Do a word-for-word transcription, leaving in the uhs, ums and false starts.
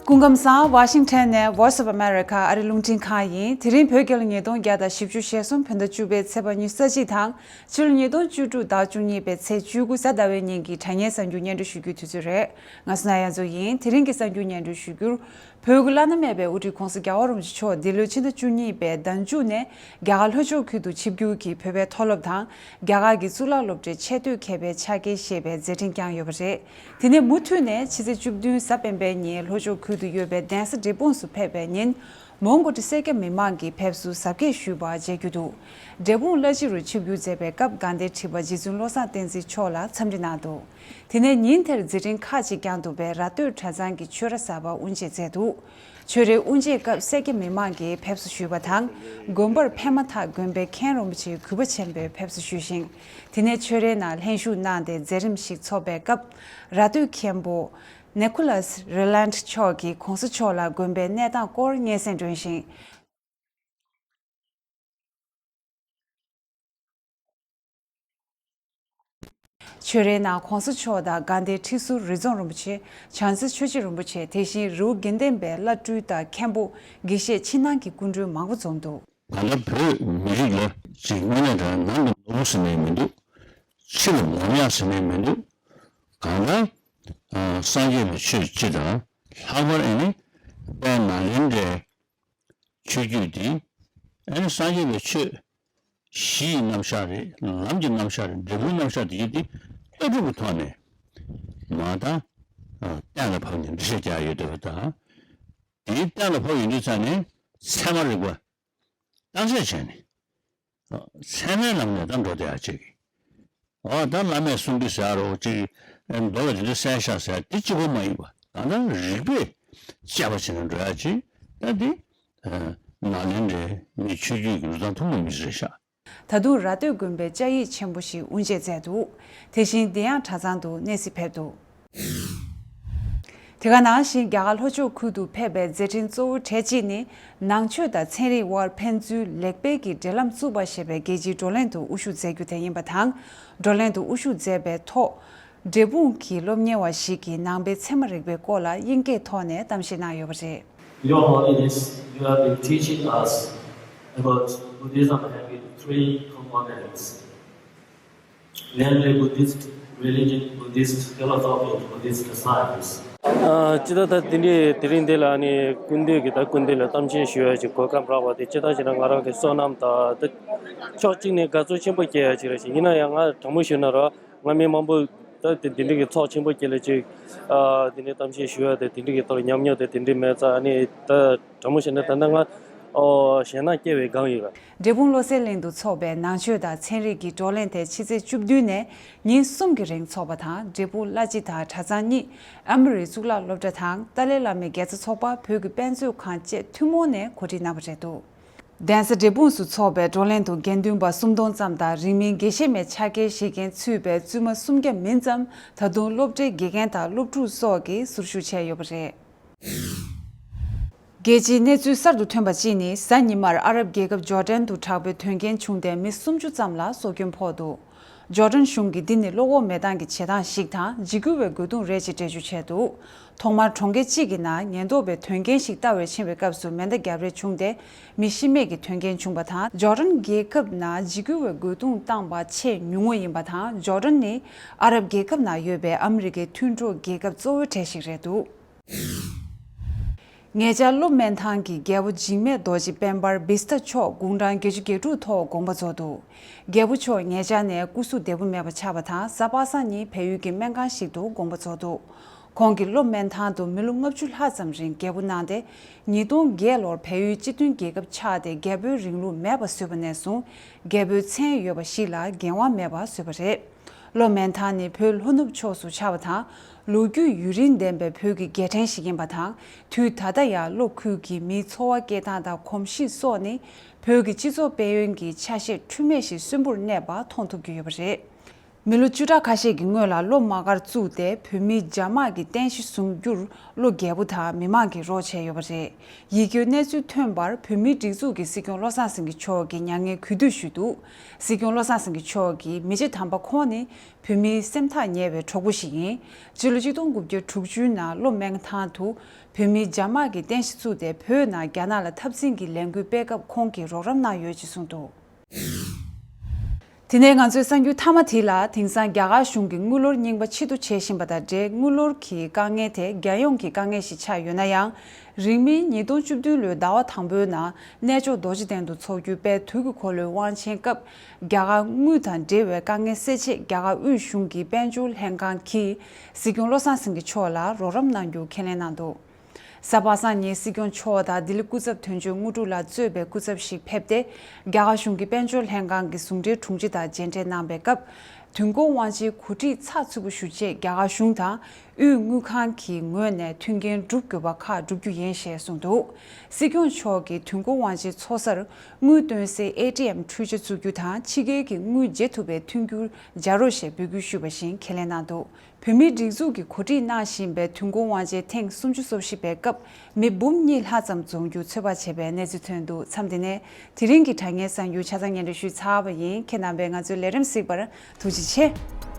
སྐུ་ཁམས་བཟང་། ཝ་ཤིང་ཊོན་ནས་Voice of America ཨ་རི་རླུང་འཕྲིན་ཁང་ཡིན། དེ་རིང་བོད་རྒྱལ་ལོ་ཉིས་སྟོང་བརྒྱ་དང་བཞི་བཅུ་ཞེ་གསུམ་བོད་ཟླ་བཅུ་པའི་ཚེས་པ་ཉི་ཤུ་རྩ་གཅིག་དང་། ཕྱི་ལོ་ཉིས་སྟོང་བཅུ་དྲུག་ཟླ་བཅུ་གཉིས་པའི་ཚེས་བཅུ་དགུ་གཟའ་ཟླ་བའི་ཉིན་གྱི་དྲ་བརྙན་གསར་འགྱུར་སྙན་སྒྲོན་ཞུ་རྒྱུའི་དུས་ཚོད་རེད། ང་སུ་ན་ཡ་མཚོ་ཡིན། དེ་རིང་གི་གསར་འགྱུར་སྙན་སྒྲོན་ཞུ་རྒྱུར། བོད་ཀྱི་བླ་ན་མེད་པའི་དབུ་ཁྲིད་༸གོང་ས་༸རྒྱལ་བ་རིན་པོ་ཆེ་མཆོག་འདི་ལོའི་ཕྱི་ཟླ་བཅུ་གཉིས་པའི་ཟླ་མཇུག་ནས་རྒྱ་གར་ལྷོ་ཕྱོགས་ཁུལ་དུ་ཆིབས་བསྒྱུར་གྱིས་བོད་པའི་མཐོ་སློབ་དང་། རྒྱ་གར་གྱི་གཙུག་ལག་སློབ་གྲྭའི་ཆེས་མཐོའི་མཁས་པའི་ཕྱག་འཁྱེར་བཞེས་པའི་མཛད་འཕྲིན་བསྐྱངས་ཡོད་པ་རེད། དེ་ནས་མུ་མཐུད་ནས་ཕྱི་ཚེས་བཅུ་བདུན་གཟའ་སྤེན་པའི་ཉིན་ལྷོ་ཕྱོགས་ཁུལ་དུ་ཡོད་པའི་གདན་ས་འབྲས་སྤུངས་སུ་ཕེབས་པའི་ཉིན། མོན་གྷོ་ཁྲི་སེར་སྐྱ་མི་མང་གིས་ཕེབས་བསུ་གཟབ་རྒྱས་ཞུས་པ་མཇལ་རྒྱུ་འདུག་འབྲས་སྤུངས་བླ་སྤྱི་རུ་ཆིབས་བསྒྱུར་མཛད་པའི་སྐབས་དགའ་ལྡན་ཁྲི་པ་རྗེ་བཙུན་བློ་བཟང་བསྟན་འཛིན་མཆོག་ལ་འཚམས་འདྲི་གནང་འདུག་དེ་ནས་ཉིན་དེར་མཛད་འཕྲིན་ཁག་ཅིག་བསྐྱངས་འདུག་པའི་ར་སྟོད་གྲྭ་ཚང་གི་ཆོས་ར་གསར་པ་དབུ་འབྱེད་མཛད་འདུག་ཆོས་རའི་དབུ་འབྱེད་སྐབས་སེར་སྐྱ་མི་མང་གིས་ཕེབས་བསུ་ཞུས་པ་དང་། དགོན་པར་ཕེབས་མ་ཐག་དགོན་པའི་མཁན་རིན་པོ་ཆེ་གུས་པ་ཆེན་པོས་ཕེབས་བསུ་ཞུས་ཤིང་། དེ་ནས་ཆོས་རའི་ནང་ལྷན་ཞུགས་གནང་སྟེ་མཛད་རིམ་ཞིག་འཚོགས་པའི་སྐབས། ར་སྟོད་མཁན་པོ་Nicholas Rowland མཆོག་གིས་༸གོང་ས་མཆོག་ལ་དགོན་པའི་གནས་སྟངས་སྐོར་སྙན་སེང་བསྒྲོན་ཞིང་། ཆོས་རའི་ནང་༸གོང་ས་མཆོག་དང་དགའ་ལྡན་ཁྲི་ཟུར་རི་རྫོང་རིན་པོ་ཆེ། བྱང་རྩེ་ཆོས་རྗེ་རིན་པོ་ཆེ། དེ་བཞིན་རི་བོ་དགེ་ལྡན་པའི་བླ་སྤྲུལ་དང་མཁན་པོ། དགེ་བཤེས་ཕྱི་ནང་གི་སྐུ་མགྲོན་མང་པོ་འཛོམས་འདུག་ད་ལྟ་བོད་མི་རིགས་ལ་ཅིག་དངོས་གནས་དྲང་ནང་དུ་ནོར་བུ་ཟེར་ནས་མི་འདུག་ཕྱི་ལ་ནོར་གཡག་ཟེར་ནས་མི་འདུག་གང་ལྟར། ཨ། སངས་རྒྱས་པའི་ཆོས་སྤྱི་དང་། ལྷག་པར་ཨེ་ནི། དཔལ་ནཱ་ལེནྡྲའི་ཆོས་བརྒྱུད་འདི། ཨེ་ནི་སངས་རྒྱས་པའི་ཆོས་གཞི་ཡི་རྣམ་གཞག་རེད། ལམ་གྱི་རྣམ་གཞག་རེད། འབྲས་བུའི་རྣམ་གཞག་འདི་ཡིན་ཏེ། ལྟ་གྲུབ་ཀྱི་ཐོག་ནས་མ་ད་གཏན་ལ་ཕབ་ནས་འགྲེལ་བཤད་རྒྱག་ཡོད་འདུག་པ་དང་། དེའི་གཏན་ལ་ཕབ་ཡོང་དུས་ཙང་ནས་ཚད་མ་རིག་པ་བརྟག་དཔྱད་བྱས་ནས། ཚད་མའི་ལམ་ནས་ད་འགྲོ་བསྡད་ཡ་ཅིག་འོ་ད་བླ་མས་གསུང་གི་ཟེར་རོ་ཅིག་མདོ་ལ་དེ་འདྲ་གསལ་བཤད་ཟེར་དེ་གཅིག་པོ་མ་ཡིན་པ། ད་ལྟ་རིགས་པས་དཔྱད་པ་བྱས་ནས་འགྲོ་ཡ་ཅིག་ད་འདི་ནཱ་ལེནྡྲའི་མི་ཆོས་བརྒྱུད་ཀྱི་རུ་ཐང་ཐུང་མ་མི་རེད་ཤག་ད་དུང་ར་སྟོད་དགོན་པའི་བཅའ་ཡིག་ཆེན་པོ་ཞིག་དབུ་འབྱེད་མཛད་འདུག་དེ་བཞིན་བདེ་གཡང་གྲྭ་ཚང་དུ་གནས་གཟིགས་ཕེབས་འདུག་དེ་ག་ནང་བཞིན་རྒྱ་གར་ལྷོ་ཕྱོགས་ཁུལ་དུ་ཕེབས་པའི་མཛད་འཕྲིན་གཙོ་བོ་གྲས་གཅིག་ནི། ནང་ཆོས་དང་ཚན་རིག་དབར་ཕན་ཚུན་ལེགས་སྤེལ་གྱི་འབྲེལ་ལམ་བཙུགས་པ་ཞེས་པའི་རྒྱལ་སྤྱིའི་བགྲོ་གླེང་དུ་དབུ་བཞུགས་མཛད་རྒྱུ་དེ་ཡིན་པ་དང་། བགྲོ་གླེང་དུ་དབུ་བཞུགས་མཛད་པའི་ཐོག་འབྲས་སྤུངས་ཀྱི་སློབ་གཉེར་བ་ཞིག་གིས་ནང་པའི་ཚད་མ་རིག་པའི་སྐོར་ལ་དབྱིན་སྐད་ཐོག་ནས་གཏམ་བཤད་གནང་ཡོད་པ་རེད། Your Holiness, you have been teaching us about Buddhism having three components, namely Buddhist religion, Buddhist philosophy, and Buddhist science. ཨ། སྤྱིར་བཏང་ད་དེ་འདྲའི་དེ་རིང་འདི་ལ་ནི་སྐུ་མདུན་གྱིས་ད་སྐུ་མདུན་ལ་གཏམ་བཤད་ཞུ་ཡ་ཅིག་གོ་སྐབས་རག་པ་དེ་སྤྱིར་བཏང་བྱས་ན་ང་རང་གི་བསོད་ནམས་དང་ད་ཕྱོགས་གཅིག་ནས་དགའ་ཚོར་ཆེན་པོ་སྐྱེ་ཡ་ཅིག་རེད་ཤག་ཡིན་ན་ཡང་ང་དྲང་མོ་ཞུས་ན་ར། ང་མི་མང་པོ་ད་དེ་འདི་འདྲ་གི་ཚོགས་ཆེན་པོ་སྐྱེལ་ལ་ཅིག་ཨ། དེ་འདྲའི་གཏམ་བཤད་ཞུ་ཡ་དེ་དེ་འདྲ་གི་ཐོག་ཉམས་མྱོང་དེ་དེ་འདྲ་མེད་ཙང་ཨ་ནི་ད་དྲང་མོ་བཤད་ན་ད་ལྟ་ང་ཨོ་ཞེད་སྣང་སྐྱེ་བའི་སྒང་ཡོད་པ། འབྲས་སྤུངས་བློ་གསལ་གླིང་དུ་འཚོགས་པའི་ནང་ཆོས་དང་ཚན་རིག་གི་བགྲོ་གླེང་དེ་ཕྱི་ཚེས་བཅུ་བདུན་ནས་ཉིན་གསུམ་གྱི་རིང་འཚོགས་པ་དང་། འབྲས་སྤུངས་བླ་སྤྱི་དང་གྲྭ་ཚང་གཉིས། ཨ་མི་རིའི་གཙུག་ལག་སློབ་གྲྭ་དང་ཏཱ་ལའི་བླ་མའི་དགེ་རྩ་ཚོགས་པ། བོད་ཀྱི་དཔེ་མཛོད་ཁང་བཅས་ཐུན་མོང་ནས་གོ་སྒྲིག་གནང་བ་རེད་འདུག་གདན་ས་འབྲས་སྤུངས་སུ་འཚོགས་པའི་བགྲོ་གླེང་དུ་དགེ་འདུན་པ་སུམ་སྟོང་ཙམ་དང་། རིང་མིན་དགེ་བཤེས་མའི་ཕྱག་འཁྱེར་བཞེས་མཁན་ཚུད་པའི་བཙུན་མ་སུམ་བརྒྱ་མིན་ཙམ། ད་དུང་སློབ་གྲྭའི་དགེ་རྒན་དང་སློབ་ཕྲུག་སོགས་ཀྱིས་ཟུར་ཞུགས་བྱས་ཡོད་པ་རེད། རྒྱལ་སྤྱིའི་གནས་ཚུལ་གསར་དུ་ཐོན་པ་གཅིག་ནི། གཟའ་ཉི་མར་ཨ་རབ་རྒྱལ་ཁབ་ཇོར་ཌན་དུ་དྲག་པོའི་དོན་རྐྱེན་བྱུང་སྟེ་མི་སུམ་ཅུ་ཙམ་ལ་སྲོག་སྐྱོན་ཕོག་འདུག་ཇོར་ཌན་གཞུང་གིས་འདི་ནི་བློ་ཁོག་མེད་སྟངས་ཀྱི་བྱེད་སྟངས་ཤིག་དང་། འཇིགས་སྐུལ་བའི་རྒོལ་རྡུང་རེད་ཅེས་འགྲེལ་བརྗོད་བྱས་འདུག་ཐོག་མར་གྲོང་ཁྱེར་གཅིག་གི་ནང་ཉེན་རྟོག་པས་དོན་རྐྱེན་ཞིག་ལྟ་བར་ཕྱིན་པའི་སྐབས་སུ་མེ་མདའ་རྒྱབ་རེས་བྱུང་སྟེ་མི་ཤི་རྨས་ཀྱི་དོན་རྐྱེན་བྱུང་པ་དང་། ཇོར་ཌན་རྒྱལ་ཁབ་ནང་འཇིགས་སྐུལ་བའི་རྒོལ་རྡུང་བཏང་པ་ཆེས་ཉུང་ངུ་ཡིན་པ་དང་། ཇོར་ཌན་ནི་ཨ་རབ་རྒྱལ་ཁབ་ནང་ཡོད་པའི་ཨ་མི་རི་ཀའི་མཐུན་གྲོགས་རྒྱལ་ཁབ་གཙོ་བོའི་གྲས་ཤིག་རེད་འདུག་ངེད་ཅག་སློབ་སྨན་ཐང་གི་རྒྱལ་པོ་འཇིགས་མེད་རྡོ་རྗེ་དཔལ་འབར་བི་སྟ་མཆོག་དགུང་གྲངས་བརྒྱད་ཅུ་གྱ་དྲུག་ཐོག་དགོངས་པ་རྫོགས་འདུག་རྒྱལ་པོ་མཆོག་ཉེ་ཆར་ནས་སྐུ་གཟུགས་བདེ་པོ་མེད་པ་ཆགས་པ་དང་། གཟའ་པ་སངས་ཉིན་བལ་ཡུལ་གྱི་སྨན་ཁང་ཞིག་ཏུ་དགོངས་པ་རྫོགས་འདུག་ཁོང་གིས་སློབ་སྨན་ཐང་དུ་མི་ལོ་ལྔ་བཅུ་ལྷག་ཙམ་རིང་རྒྱལ་པོ་གནང་སྟེ། ཉིས་སྟོང་བརྒྱད་ལོར་བལ་ཡུལ་སྤྱི་མཐུན་རྒྱལ་ཁབ་ཆགས་ཏེ་རྒྱལ་པོའི་རིང་ལུགས་མེད་པ་བཟོས་པ་ནས་བཟུང་། རྒྱལ་པོའི་མཚན་ཡོད་པ་ཞིག་ལ་འགན་དབང་མེད་པ་བཟོས་པ་རེད། སློབ་སྨན་ཐང་ནི་བོད་ལྷོ་ནུབ་ཕྱོགས་སུ་ཆགས་པ་དང་། ལོ་རྒྱུས་ཡུན་རིང་ལྡན་པའི་བོད་ཀྱི་རྒྱལ་ཕྲན་ཞིག་ཡིན་པ་དང་། དུས་ད་ལྟ་ཡང་གློ་ཁུལ་གྱི་མིའི་འཚོ་བ་སྐྱེལ་སྟངས་དང་གོམས་གཤིས་སོགས་ནི། བོད་ཀྱི་སྤྱི་ཚོགས་དཔལ་ཡོན་གྱི་ཆ་ཤས་འཁྲུལ་མེད་ཞིག་གསོན་པོར་གནས་པ་མཐོང་ཐུབ་ཀྱི་ཡོད་པ་རེད། མི་ལོ་བཅུ་ཕྲག་ཁ་ཤས་ཀྱི་སྔོན་ལ་སློབ་མ་སྒར་བཙུགས་ཏེ་བོད་མིའི་རྒྱ་དམག་གི་རྟེན་གཞི་བཟུང་རྒྱུར་བློ་རྒྱས་པོ་དང་མི་མང་གིས་རོགས་བྱས་ཡོད་པ་རེད། ཡིད་སྐྱོའི་གནས་ཚུལ་ཐོན་པར་བོད་མིའི་སྒྲིག་འཛུགས་ཀྱི་སྲིད་སྐྱོང་བློ་བཟང་སེང་གེ་མཆོག་གིས་མྱ་ངན་གུས་འདུད་ཞུས་འདུག་སྲིད་སྐྱོང་བློ་བཟང་སེང་གེ་མཆོག་གིས་མི་རྗེ་དམ་པ་ཁོང་ནི་བོད་མིའི་སེམས་ཐག་ཉེ་བའི་གྲོགས་པོ་ཞིག་ཡིན། སྤྱི་ལོ་གཅིག་སྟོང་དགུ་བརྒྱ་དྲུག་ཅུ་ནང་ལོ་སྨད་ཐང་དུ་བོད་མིའི་རྒྱ་དམག་གི་རྟེན་གཞི་བཙུགས་ཏེ་བོད་ནང་རྒྱ་ནག་ལ་འཐབ་འཛིང་གི་ལས་འགུལ་སྤེལ་སྐབས་ཁོང་གིས་རོགས་རམ་གནང་ཡོད་ཅེས་གསུངས་འདུག་དེ་ནས་ང་ཚོའི་གསར་འགྱུར་མཐའ་མ་དེ་ལ། དེང་སང་རྒྱ་གར་གཞུང་གིས་དངུལ་ལོར་རྙིང་པ་ཕྱིར་བསྡུ་བྱེད་བཞིན་པ་དང་འབྲེལ། དངུལ་ལོར་གྱི་དཀའ་ངལ་དེ་རྒྱལ་ཡོངས་ཀྱི་དཀའ་ངལ་ཞིག་ཆགས་ཡོད་ན་ཡང་། རིང་མིན་ཉིས་སྟོང་བཅུ་བདུན་ལོའི་ཟླ་བ་དང་པོའི་ནང་གནས་མཆོག་རྡོ་རྗེ་གདན་དུ་འཚོགས་རྒྱུའི་དཔལ་དུས་ཀྱི་འཁོར་ལོའི་དབང་ཆེན་སྐབས། རྒྱ་གར་དངུལ་དང་འབྲེལ་བའི་དཀའ་ངལ་སེལ་ཆེད་རྒྱ་གར་དབུས་གཞུང་གི་དཔལ་འབྱོར་ལྷན་ཁང་གིས་སྲིད་སྐྱོང་བློ་བཟང་སེང་གེ་མཆོག་ལ་རོགས་རམ་གནང་རྒྱུ་ཁས་ལེན་གནང་འདུག་གཟའ་པ་སངས་ཉིན་སྲིད་སྐྱོང་མཆོག་དང་ལྡི་ལི་སྐུ་ཚབ་དོན་གཅོད་དངོས་གྲུབ་ལགས་གཙོས་པའི་སྐུ་ཚབ་ཞིག་ཕེབས་ཏེ། རྒྱ་གར་གཞུང་གི་དཔལ་འབྱོར་ལྷན་ཁང་གི་ཟུང་འབྲེལ་དྲུང་ཆེ་དང་མཇལ་འཕྲད་གནང་བའི་སྐབས། དུས་འཁོར་དབང་ཆེན་གོ་སྒྲིག་ཚགས་ཚུད་པོ་ཞུ་ཆེད་རྒྱ་གར་གཞུང་དང་དབུས་དངུལ་ཁང་གི་ངོས་ནས་མཐུན་རྐྱེན་སྒྲུབ་དགོས་པ་ཁག་སྒྲུབ་རྒྱུ་ཡིན་ཞེས་གསུངས་འདུག་སྲིད་སྐྱོང་མཆོག་གིས་དུས་འཁོར་དབང་ཆེན་འཚོགས་སར་དངུལ་བཏོན་སའི་ཨེ་ཊི་ཨེམ་འཕྲུལ་ཆས་བཙུགས་རྒྱུ་དང་ཕྱི་རྒྱལ་གྱི་དངུལ་བརྗེ་ཐུབ་པའི་མཐུན་འགྱུར་སྦྱར་རོགས་ཞེས་འབོད་སྐུལ་ཞུས་པ་བཞིན་ཁས་ལེན་གནང་འདུག་བོད་མིའི་སྒྲིག་འཛུགས་ཀྱིས་གོ་སྒྲིག་གནང་བཞིན་པའི་དུས་འཁོར་དབང་ཆེན་ཐེངས་སུམ་ཅུ་སོ་བཞི་པའི་སྐབས་མི་འབུམ་གཉིས་ལྷག་ཙམ་འཛོམས་རྒྱུ་ཚོད་དཔག་བྱས་པའི་གནས་ཚུལ་ཐོན་འདུག་མཚམས་འདི་ནས་དེ་རིང་གི་དྲ་བརྙན་གསར་འགྱུར་ཆ་ཚང་སྙན་སྒྲོན་ཞུས་ཚར་བ་ཡིན། ཁྱེད་རྣམ་པས་ང་ཚོའི་ལས་རིམ་གཟིགས་པར་ཐུགས་རྗེ་ཆེ།